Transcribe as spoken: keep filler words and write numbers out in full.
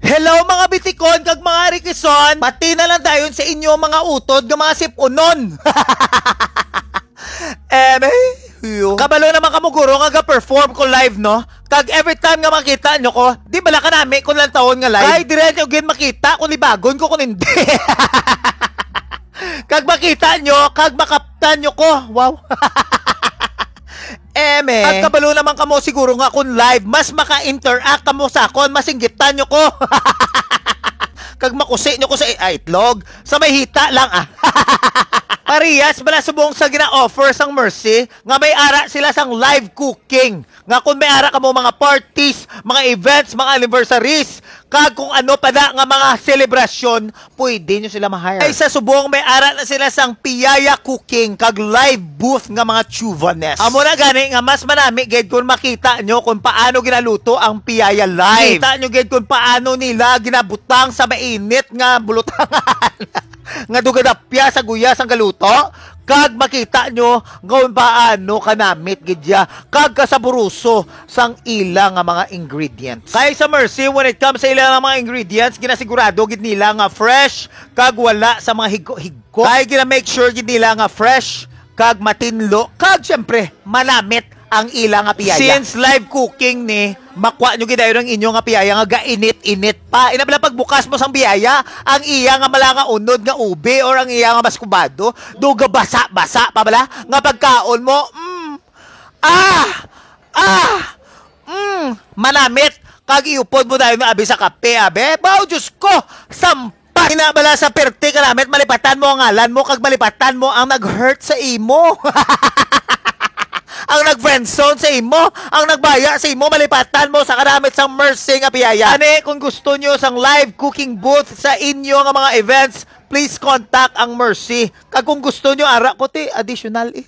Hello, mga bitikon kag mga arikison! Pati na lang dayon sa inyo mga utod nga mga sipunon! Eme, yo. Kabalo naman kamo, guro, nga ga-perform ko live, no? Kag every time nga makita nyo ko, di bala kanami kung lantawon nga live? Kay dire nyo gid makita kung libagon ko kung hindi. Kag makita nyo, kag makaptan nyo ko. Wow. Eme. At kabalo naman kamo siguro nga kung live, mas maka-interact kamo sa akon, masinggitan nyo ko. Kag makusi nyo ko sa i-, ah, itlog. Sa may hita lang, ah. Parehas bala subong sa gina-offer sang Mercy, nga may ara sila sang live cooking. Nga kung may ara kamo mga parties, mga events, mga anniversaries, kag kung ano pa na nga mga selebrasyon, pwede nyo sila ma-hire. Ay, sa subong may ara na sila sang Piyaya Cooking kag live booth nga mga chuvanes. Amo na gani nga mas manami gid kung makita nyo kung paano ginaluto ang Piyaya live. Kita nyo gid kung paano nila ginabutang sa mainit nga bulutangan nga dugadapya sa guya sang galuto, kag makita nyo kung paano kanamit gid ya kag kasaburuso sang ila nga mga ingredients. Kay sa Mercy, when it comes sa ila nga mga ingredients, ginasigurado gid nila nga fresh kag wala sa mga higko-higko. Kay gina-make sure gid nila nga fresh kag matinlo kag, syempre, manamit ang ila nga piyaya. Since live cooking ni, makwa nyo gid dayon ang inyo nga piyaya nga gainit-init pa. Ina bala, pagbukas mo sang piyaya, ang iya nga mala nga unod nga ubi or ang iya nga maskubado, do gabasa-basa pa bala nga pagkaon mo. Mm. Ah! Ah! Mm, manamit. Kag iupod mo dayon abi sa kape, abi. Baw, Diyos ko, sampa. Ina bala sa perti kanamit, malipatan mo ang ngalan mo, kag malipatan mo ang nag-hurt sa imo. Ang nag-friendzone sa imo, ang nagbaya sa imo, malipatan mo sa kanamit sang Mercy nga piyaya. Ani, kung gusto nyo sang live cooking booth sa inyo nga mga events, please contact ang Mercy. Kag kung gusto nyo, ara ko ti additional, eh.